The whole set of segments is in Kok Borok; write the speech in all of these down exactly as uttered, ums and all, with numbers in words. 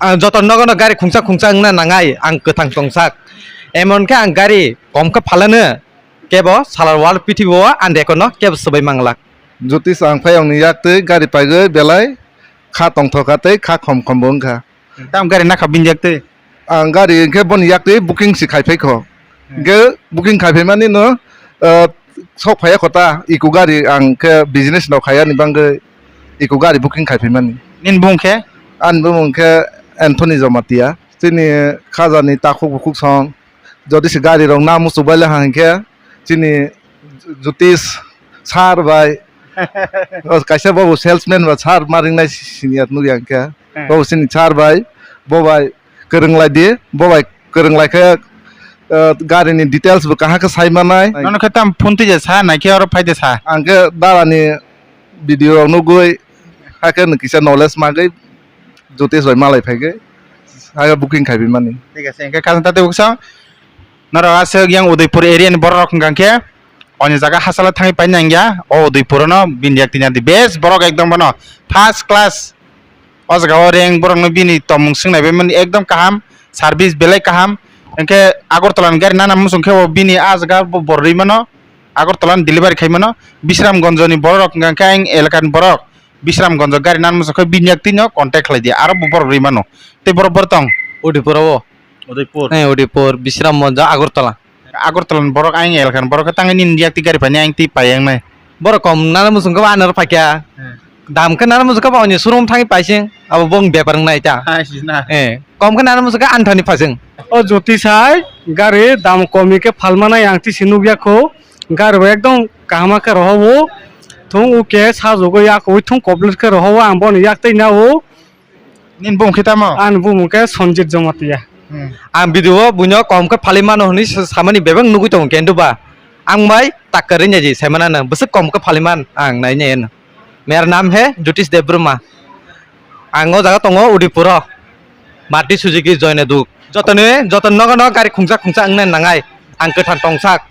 Ang joto nogo no gari khungsa khungsa wngna nangai, ang kwthang tongsak. Emon khe ang gari kom khe phalano, kebo salar wal pithibo ani record no kebo swbai manglak. Jyotish ang phai ang ni yak twi gari paigwi belai kha tongthoka tei kha khom khom bo wngkha. Tam gari nakha bini yak twi? Ang gari hwnkhe boni yak twi booking se khai phai kho. Hmm. Hwnkhe booking khai phai mani no, ah, sok phai ya kho ta, iko gari ang khe business no khai ani bangwi iko gari booking khai phai mani. Nini bumung khe? Ani bumung khe Anthony Jamatia. Chini khajani takhuk bukhuk song. Jodi se gari rok na muchuk bai le hang khe chini Jyotish sir bai, o kaisa bobo salesman ba sir ma ringnai senior nukya hwnkhe. Hmm. Bobo chini sir bai, bo bai kwrwng lai di, bo bai kwrwng lai khe, eh, gari ni details bo kaham khe sai manai. Nono khe tam phone twi je sa nai khe oro phai de sa? Ang khe dara ni video rok nugwi, hakhe no kisa knowledge magwi Jyotish bai malai phaigwi, hakhe booking khai bai mani. Thik ase, hwnkhe khajang tate buksa. Norok aswk yang Udaipur area ni borok rok hwnkha khe, oni jaga hachalo thangwi paina nangya, o Udaipur no bini yak twi nadi best borok ekdom bono first class. O jaga o reng borok no bini tongmung swngnai bai mani ekdom kaham, service belai kaham. Hwnkhe Agartala ni gari nana muchung khe bo bini a jaga bo bor rwi mano, Agartala ni delivery khai mano. Bisramganj ni borok rok hwnkha khe ang elaka ni borok, Bisramganj gari nana muchung khe bini yak twi no contact khlai di, aro bo borok rwi mano. Tei borok bor tong? Udaipur o. Udaipur. Eh, Udaipur, Bisramganj, Agartala. Agartala ni borok ayang elkha ni borok khe tangwi nini yak twi gari painai ayang twi pai yang nai. Borok kom nana muchung khe bo ano oro phaikha. Hmm. Dam khe nana muchung khe bo oni showroom thangwi paising. Abo bong bepar wngnai ta. Hai si na. Eh, kom khe nana muchung khe anthani phaising. O Jyotish hai gari dam kom khe phalmana yang twi se nukya kho. Gari bo ekdom kaham khe rohobo. Thung uke sajugwi yak ui thung complete khe rohobo ang boni yak twi nao. Nini bumung khe tamo? Ani bumung khe Sanjit Jamatia. Hmm. Ang video o buino kom khe phalwi mano hwnwi sa-, samani bebak nugwi tongo, kintu ba ang bai takka rwnya di sai mano, bwswk kom khe phalwi man ang nai nai no. Mera naam hai Jyotish Debbarma. Ang o jaga tongo Udaipur o. Maruti Suzuki Joyna Duke. Jotoni, jotoni nogo no gari khungsa khungsa wngna nangai. Ang kwthang tongsak.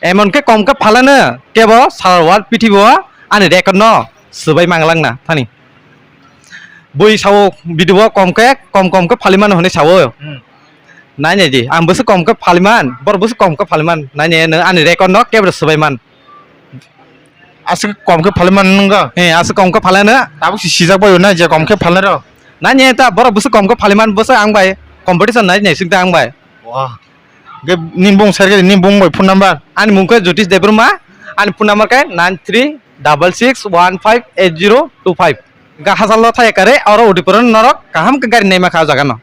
Emon khe kom khe phalano, kebo salar wal pithibo ani record no swbai manglak na thani. Bui sao video o kom khe, kom kom khe phalwi mano hwnwi sao. Hmm. Nai nai di, ang bwswk kom khe phalwi man, borok bwswk kom khe phalwi man, nai nai nw ani record no kebo swbai man. Aswk kom khe phalwi man nungga? Eh, aswk kom khe phalano. Tabuk si sijak bai na je kom khe phalnai rok. Nai nai ta borok bwswk kom khe phalwi man, bwswk ang bai competition nai nai sing ta ang bai. Wah. Ge nini bung sergedi nini bung bai phone number? Ani mung khe Jyotish Debbarma, ani phone number khe nine three double six one five eight zero two five. Ga hachalo thaya kare oro Udaipur norok kaham khe gari naima kha o jaga no.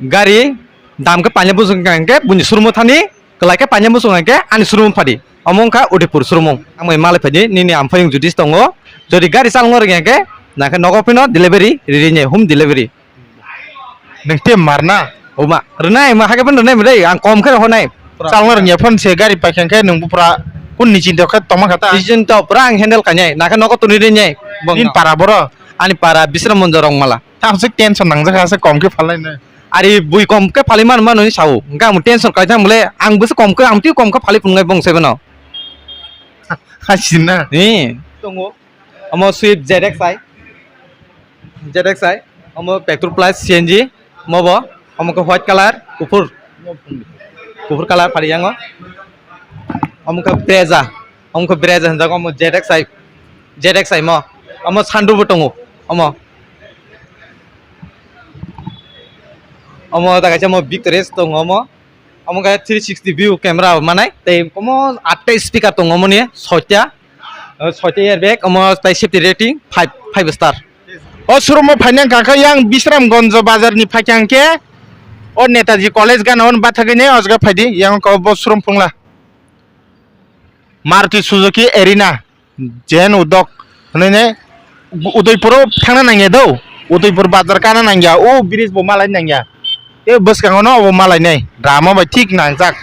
Gari dam khe paina bujung kha hwnkhe buini showroom o thani, kwlai khe paina bujung hwnkhe ani showroom phadi. Omo wngkha Udaipur showroom. Ang bai malai phaidi nini amphoyung Jyotish tongo. Jodi gari chalno rwngya hwnkhe nakhe nogo phino delivery riri ne home delivery. Neng te marna. Oma, rwnai, ma hake phan rwnai mrei, ang kom khe rohonai. Chalna rwngya phone se gari paikha khe nung bupra kun ni chinta khe toma khata. Ni chinta pura ang handle kanyai, nakhe nogo tuni rinai. Bong. Nin para boro. Ani para Bisram Monjo Rongmala. Tang sik tension nangjak ase kom khe phalai nai. Ari bui kom khe phalai man mano ni sao. Engka ang tension kai thang bole, ang bwswk kom khe, ang twi kom khe phalai phungai bong se bano. Hai sinna. Ni. Tongo. Omo Swift Z X I. Z X I, omo petrol plus C N G, omo bo, omo khe white color, kuphur. Kuphur color phari yango. Omo khe Brezza, omo khe Brezza hinjago, omo Z X I, Z X I mo. Omo sunroof bo tongo, omo. Omo da kaisa omo Victoris tongo omo. Omo khe three sixty view camera manai, tei omo atta speaker tongo omo ni, soita. O, soita airbag, omo tai safety rating five, five star. O showroom o phaina wngkha khe yang Bisramganj bazar ni phaikha hwnkhe o Netaji College gana o bathagwi nai o jaga phaidi yang ko bo showroom phungla. Maruti Suzuki Arena, Jen Udok hwnwi ne Udaipur o thangna nangya do, Udaipur bazar kana nangya, o bridge bo malai nangya. Tei bwskango no obo malainai, drama bai thik nangjak.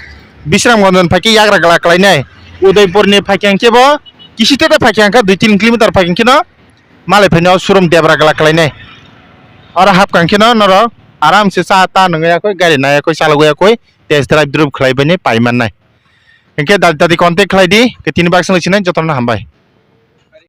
Bisramganj ni phaikhe yagra glak klainai. Udaipur ni phaikhe hwnkhe bo kisite de phaikhe hwnkhe dui tin kilometer phaikhe hwnkhe no malai phaino showroom debra glak klainai. Oro hapkha hwnkhe no norok aram se cha ta nungya koi, gari naya koi, chalogya koi, test drive drop khlai bainai pai mannai. Hwnkhe dadi dadi contact khlai di, khe tini baksa no sinai jotono hambai.